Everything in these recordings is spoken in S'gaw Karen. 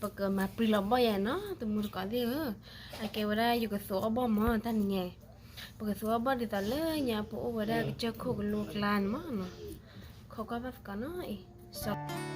ပကမၤပြံလီၤဘီၣ်ယၤနီၤ တမူတကိးသ့ၣ်ဧၢ, အကဲဝဲဒၣ်ယကသူအီၣ်ဘီၣ်မး တၢ်နံၤညါ, ပကသူအီၣ်ဘီၣ်ဒ်သိးလၢညါပအိၣ်ဝဲဒၣ်ကစၢၢ်ခိၣ်ကလိကျါန့ၣ်မးနီၤ, ခိးကွၢ်ဘၣ်သကိးနီၤအံၤ, စီၤ ဂီၤ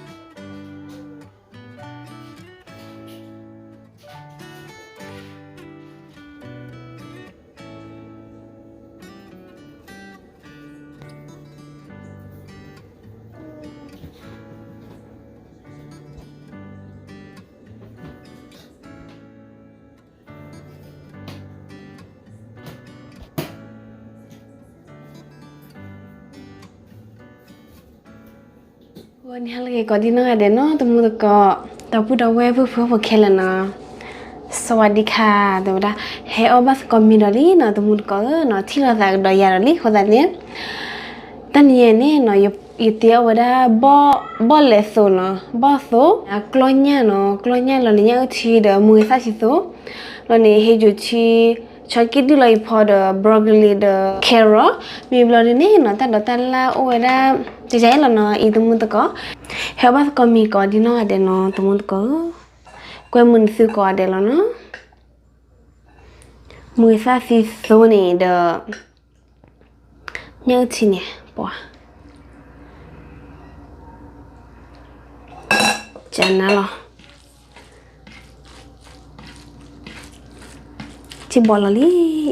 နံၤဟါလၢအဂ့ၤကိးဒံနီၢ်ဂၤဒဲးနီၤ တမူတကိး, ဒီပုၢ်ဒီဝဲၢ်ပုၢ်ဖိဝဲၢ်ဖိခဲလၢာ်နီၤ, စဝးဒံခါ တဲဝဲဒၣ်, ဟဲအီၣ်ဘၣ်သကိးမ့ၤဒီးလံနီၤ တမူတကိးဧၢနီၤ, ထံၣ်လိာ်သးကဒီးယၤဒီးလံ အဃိသတးန့ၣ်, တၢ်နံၤညါန့ၣ်နီၤ ယတ့အီၣ်ဝဲဒၣ် ဘီၣ်လဲၤသိးနီၤ ဘီၣ်သိး, ကျီညၣ်နီၤ ကျီညၣ်လီၤန့ၣ် ညၣ်အုၣ်ထံဒီးမူဂ့ၤသၣ်ဆံသိး, လီၤန့ၣ် ဟ့ယိၤထံ ဆီကံၣ်ဒုၣ်လီၤအံၤဖီဒီး broccoli ဒီး carrot, မ့ၢ်ဘျီဒ်န့ၣ်နီၤ တၢ်ဒိးတၢ်လၢ်အိၣ်ဝဲဒၣ် ကယၤအံၤလီၤနီၤ အံၤတမူတကိး, ဟဲအီၣ်ဘၣ်သကိးမ့ၤကိးဒံနီၢ်ဂၤဒဲးနီၤ တမူတကိးဧၢ, ကွဲမုာ်နသုကိးဂၤဒဲးလီၤနီၤ, မူဂ့ၤသၣ်ဆံသိးန့ၣ်ဒီး ညၣ်အုၣ်ထံန့ၣ် ပှၤ ကနါလီၤ, ထံၣ်ဘီလီၤလံ,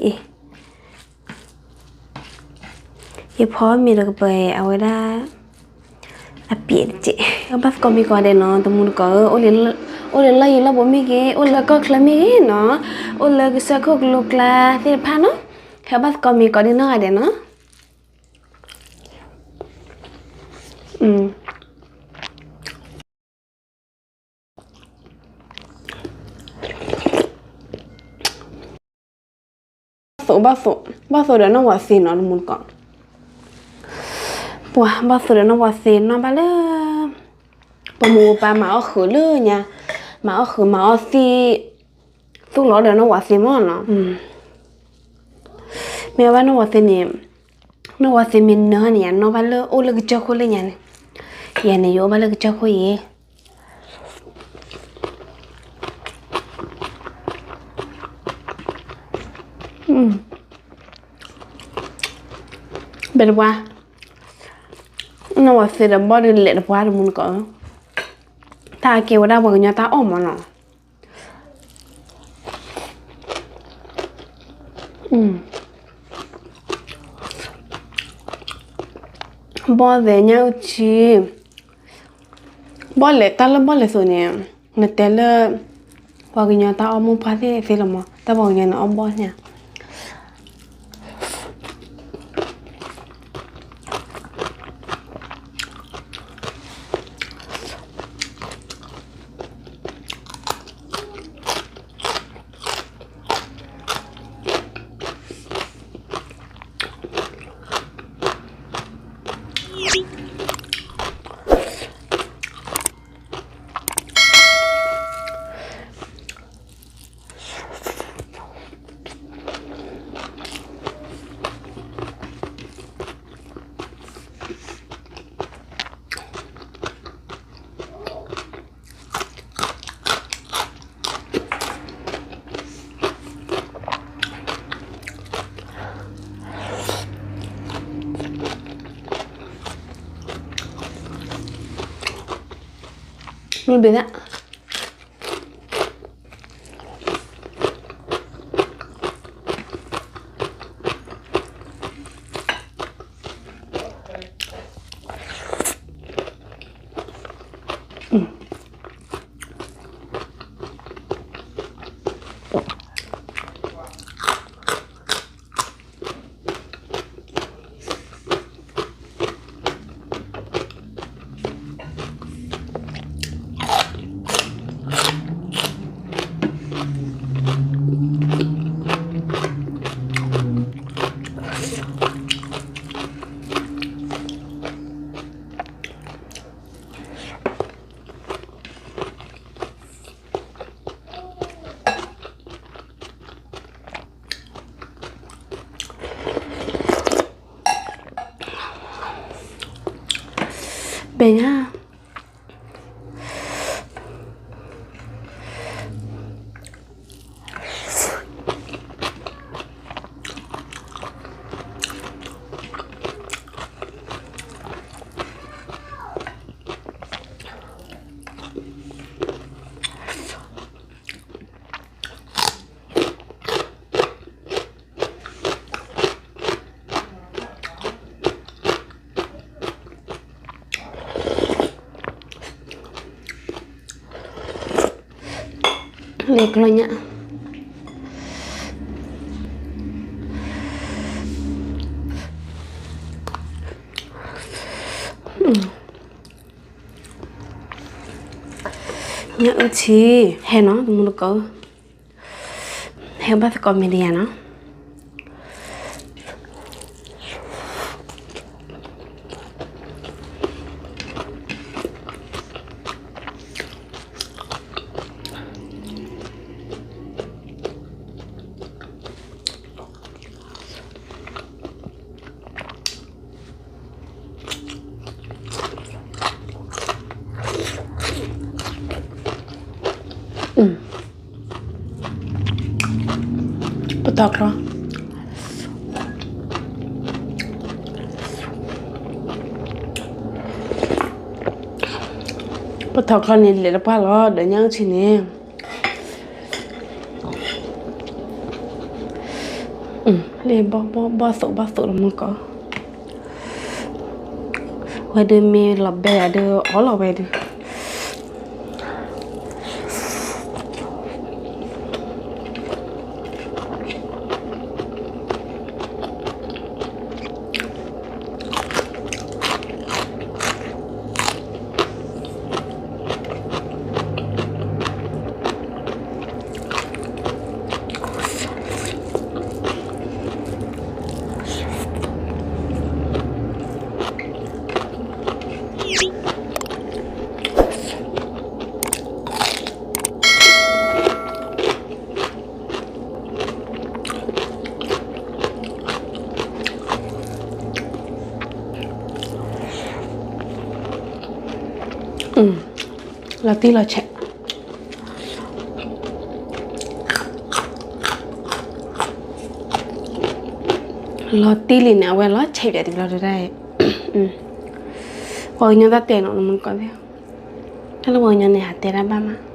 အံၤ ယဖီမ့ၤဒီးကပၤ အဝဲဒၣ် အပံၤတက့ၢ်, ဘၣ်သကိးမ့ၤကိးဂၤဒဲးနီၤ တမူတကိးဧၢ, အိၣ်လၢလီၢ်ယံၤလီၢ်ဘူးမ့ၢ်ဂ့ၤ အိၣ်လၢကီၢ်ချၢမ့ၢ်ဂ့ၤနီၤ, အိၣ်လၢကစၢၢ်ခိၣ်ကလိကျါသ့ၣ်တဖၣ်နီၤ, ဟဲဘၣ်သကိးမ့ၤကိးဒံနီၢ်ဂၤဒဲးနီၤ. သိး ဘီၣ်သိးဒီးနီၢ်ဝၤသ့နီၤ တမူတကိး, ပှၤ ဘီၣ်သိးဒီးနီၢ်ဝၤသ့နီၢ်ဘၣ်လၢ ပမိၢ်ပပၢ်မၤအီၣ်ဃုာ်လၢညါ, မၤအီၣ်ဃုာ်မၤအီၣ်သံ, သူၣ်လီၤဒီးနီၢ်ဝၤသ့မးနီၤ, မ့ၢ်ဘၣ်နီၢ်ဝၤသ့န့ၣ်, နီၢ်ဝၤသ့မ့ၢ်နၢန့ၣ် ယနီၢ်ဘၣ်လၢအိၣ်လၢကစၢၢ်ခိၣ်လၢညါန့ၣ်, ယၤန့ၣ် ယအိၣ်ဘၣ်လၢကစၢၢ်ခိၣ်အံၤ ဘဲတပှၢ်, နီၢ်ဝၤသ့ဒီးဘီၣ်ဒုးလဲၤတပှၢ် တမူတကိး, တၢ်အကဲဝဲဒၣ်ပှၤကညီတၢ်အီၣ်မးနီၤ. ဘီၣ်သ့ၣ်ညၣ်အုၣ်ထံ, ဘီၣ်လဲၤ တၢ်လၢဘီၣ်လဲၤသိးန့ၣ်, နတဲလၢ ပှၤကညီတၢ်အီၣ်မိၢ်ပှၢ်သ့ၣ်သ့လီၤမး, တၢ်ပှၤကညီန့ၣ်အီၣ်ဘီၣ်ညါ မ့ၢ်ဘၣ်ဒၣ် ဘဲညါ လဲၤကျီညၣ်, ညၣ်အုၣ်ထံ, ဟဲနီၤ တမူတကိး, ဟဲဘၣ်သကိးမ့ၢ်ဒ်ယၤနီၤ. ပထီၣ်ချီ, ပထီၣ်ချီန့ၣ် လဲၤတပှၢ်လီၤ ဒီးညၣ်အုၣ်ထံန့ၣ်. လၢဘီၣ်ဘီၣ်ဘီၣ်သိးဘီၣ်သိးလီၤမူကီး, ဝဲဒုးမ့ၢ်လီၤဘဲယၤဒုးအီလီၤဝဲဒုး. လီၤတံၢ်လီၤဆဲး, လီၤတံၢ်လံန့ၣ် အဝဲလီၤဆဲးပၠးတဘျီဒၣ်, ပှၤကညီတၢ်တဲနီၤ နမူကီးသ့ၣ်, တၢ်လၢပှၤကညီန့ၣ် ဟးတဲတၢ်ဘၣ်မး.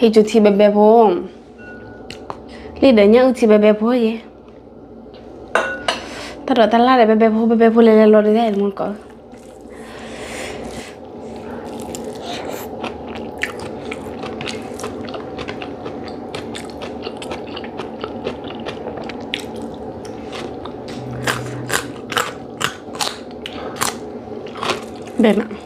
ဟ့ၣ်ကူၤထံဘဲဘဲဖိ, လံၣ်ဒီးညၣ်အုၣ်ထံဘဲဘဲဖိယဲ, တၢ်ဒိးတၢ်လၢ်ဒီးဘဲဘဲဖိ ဘဲဘဲဖိလဲၤလဲၤလီၤဒ်လဲၣ်မူကီး. ဘဲမး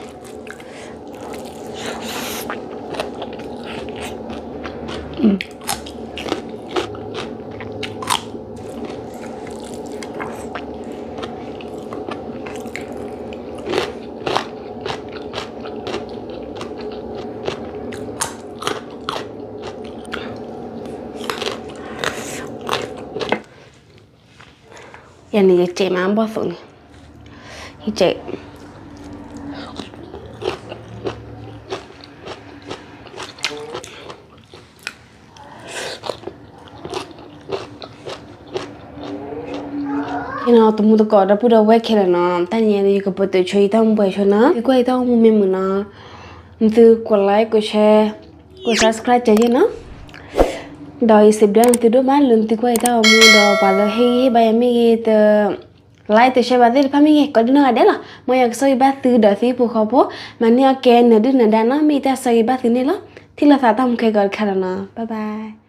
ယၤန့ၣ် ယစဲးမးဘီၣ်သိးန့ၣ်, ယစဲး နီၤ တမူတကိးဒီပုၢ်ဒီဝဲၢ်ခဲလၢာ်နီၤ, တနံၤအံၤ ယကပတုာ်ဆိယတၢ်အိၣ်မူပှဲၤဆိနီၤ, သုကွၢ်ယတၢ်အိၣ်မူမ့ၢ်မုာ်နီၤ, သုကိး like ကိး share ကိး subscribe ကဲယဲနီၤ, ဒီးယစံးဘျုးနသုဒိၣ်မးလၢနသုကွၢ်ယတၢ်အိၣ်မူဒီး ပှၤလၢဟ့ၣ်ဂံၢ်ဟ့ၣ်ဘါယၤမ့ၢ်ဂ့ၤ, တ like တ share ဘၣ်သ့ၣ်တဖၣ်မ့ၢ်ဂ့ၤ, ကိးဒုနီၢ်ဂၤဒဲးလီၤ, မ်ယွၤကဆိၣ်ဂ့ၤဘၣ်သုဒီးသုဟံၣ်ဖိဃီဖိ, မၤန့ၢ်အီၣ်ကဲနၢၤဒုၣ်နၢၤဒါနီၤ, မ့ၢ်ယတၢ်ဆိၣ်ဂ့ၤဘၣ်သုန့ၣ်လီၤ, ထံၣ်လိာ်သးတၢ်မူခဲကိးတခါဒီးနီၤ, bye bye.